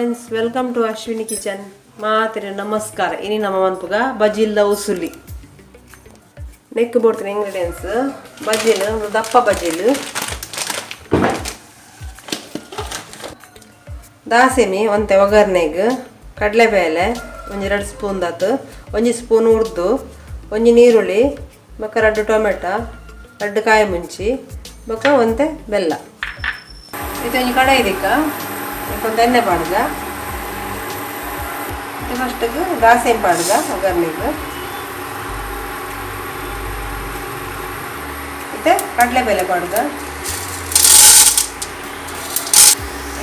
Friends, welcome to Ashwini kitchen. ಮಾತ್ರೆ ನಮಸ್ಕಾರ. ಇನಿ ನಮ್ಮ ಮನ್ಪುಗ ಬಜಿಲ್ದ ಉಸುಲಿ. ನೆಕ್ ಬೋಡ್ತಿನ ಇಂಗ್ರೀಡಿಯೆಂಟ್ಸ್: ಬಜಿಲ್, ಒಂದು ದಪ್ಪ ಬಜಿಲ್, ದಾಸೆಮಿ ಒಂತೆ ಒಗ್ಗರಣೆಗ್, ಕಡಲೆಬೇಳೆ ಒಂಜಿ 2 ಸ್ಪೂನ್ ದಾತ್, ಒಂಜಿ ಸ್ಪೂನ್ ಉರ್ದು, ಒಂಜಿ ನೀರುಳ್ಳಿ, ಬೊಕ್ಕ 2 ಟೊಮೆಟೊ, 2 ಕಾಯಿ ಮುಂಚಿ, ಬೊಕ್ಕ ಒಂತೆ ಬೆಲ್ಲ. ಇದು ಒಂಜಿ ಕಡಾಯಿ ದಿಕ್ಕ ಒಂತೆ ಎಣ್ಣೆ ಪಾಡ್ಗ. ಫಸ್ಟ್ಗೆ ದಾಸೆಮಿ ಪಾಡ್ಗ ಒಗ್ಗರಣೆಗೆ. ಇತ್ತೆ ಕಡಲೆಬೇಳೆ ಪಾಡ್ಗ.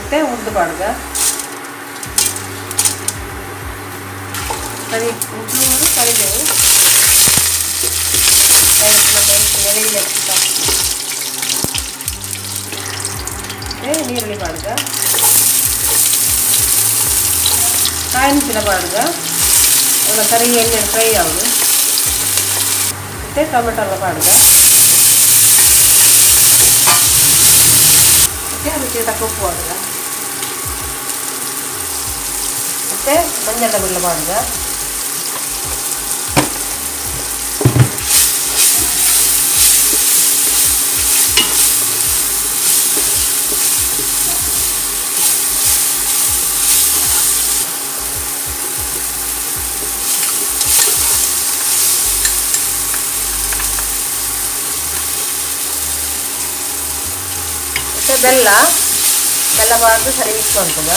ಇತ್ತೆ ಉರ್ದು ಪಾಡ್ಗ. ಕರಿ ಒಂಚೂರು ಕರಿಬೇವು, ನೀರುಳ್ಳಿ ಪಾಡ್ಗ, ಕಾಯಿ ಮುಂಚಿನ ಪಾಡ್ಗ. ಅವನ್ನ ಸರಿ ಎಣ್ಣೆ ಫ್ರೈ ಆವಡು. ಮತ್ತು ಟೊಮೆಟೊ ಎಲ್ಲ ಪಾಡ್ಗ. ಮತ್ತು ಅದಕ್ಕೆ ತಕ್ಕ ಉಪ್ಪು ಪಾಡ್ಗ. ಮತ್ತು ಮಂಜಳ್ದ ಗುಳ್ಳ ಪಾಡ್ಗ. ಮತ್ತು ಬೆಲ್ಲ, ಬೆಲ್ಲ ಪಾಡ್ದು ಸರಿ ಮಿಕ್ಸ್ ಮನ್ಪುಗ.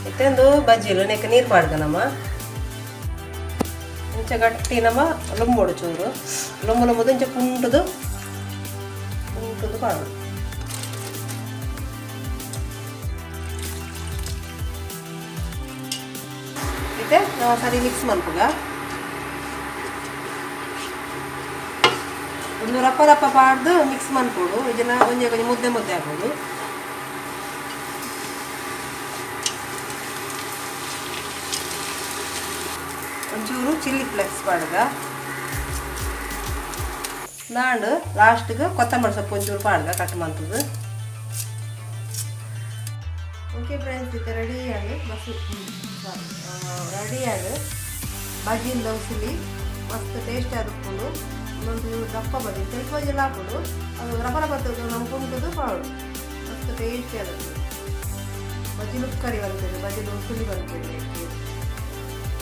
ಇತ್ತೊಂದು ಬಜ್ಜಿಲು ನೆಕ್ ನೀರು ಪಾಡ್ಗ. ನಮ್ಮ ಇಂಚ ಗಟ್ಟಿ ನಮ್ಮ ಲುಂಬೊಡು, ಚೂರು ಲುಂಬು ಲುಂಬುದು ಇಂಚ ಪುಂಟುದು ಪುಂಟುದು ಪಾಡು. ಇತ್ತೆ ನಾವು ಸರಿ ಮಿಕ್ಸ್ ಮನ್ಪುಗ. ಒಂದು ರಪ್ಪ ರಪ್ಪ ಪಾಡ್ದು ಮಿಕ್ಸ್ ಮನ್ಪೊಡು. ಇದನ್ನ ಒಂಜಿ ಒಂಜಿ ಮುದ್ದೆ ಮುದ್ದೆ ಹಾಕೋದು. ಒಂಚೂರು ಚಿಲ್ಲಿ ಫ್ಲೆಕ್ಸ್ ಪಾಡ್ಗ. ನಾಂಡು ಲಾಸ್ಟ್ಗೆ ಕೊತ್ತಂಬರಿ ಸೊಪ್ಪು ಒಂಚೂರು ಪಾಡ್ಗ ಕಟ್ ಮಂತದ್ದು. ಓಕೆ ಫ್ರೆಂಡ್ಸ್, ಇದು ರೆಡಿ ಆಗಿ ಬಸ್ ರೆಡಿ ಆಗಿ ಬಜ್ಜಿಂದ ಉಸಿಲಿ. ಮಸ್ತ್ ಟೇಸ್ಟ್ ಆದುಪ್ಪುಂಡು. ಒಂದೊಂದು ದಪ್ಪ ಬಜ್ಜಿ, ತೆಳು ಬಜ್ಜಿಲ ಹಾಕೋದು. ಅದು ರಪ ರಪ ನಮ್ಮ ಕುಂಟುದು ಪಾಡು. ಮಸ್ತ್ ಟೇಸ್ಟಿ ಆಗುತ್ತೆ. ಬಜ್ಜಿಲು ಕರಿ ಬರ್ತದೆ, ಬಜ್ಜಿಲು ಉಸುಲಿ ಬರ್ತದೆ.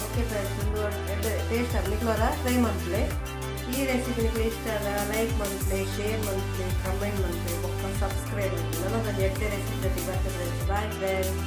ಓಕೆ ಫ್ರೆಂಡ್ಸ್, ಒಂದು ಟೇಸ್ಟ್ ಆಗಿ ನಿಕ್ಲೋರ ಟ್ರೈ ಮನ್ಪುಲೆ. ಈ ರೆಸಿಪಿ ನಿಕ್ಲೆ ಇಷ್ಟ ಆದ ಲೈಕ್ ಮನ್ಪುಲೆ, ಶೇರ್ ಮನ್ಪುಲೆ, ಕಮೆಂಟ್ ಮನ್ಪುಲೆ, ಬೊಕ್ಕ ಸಬ್ಸ್ಕ್ರೈಬ್ ಮನ್ಪುಲೆ. ನನಗೆ ಎಡ್ಡೆ ರೆಸಿಪಿ ಜೊತೆಗೆ ಬರ್ತದೆ. Bye friends.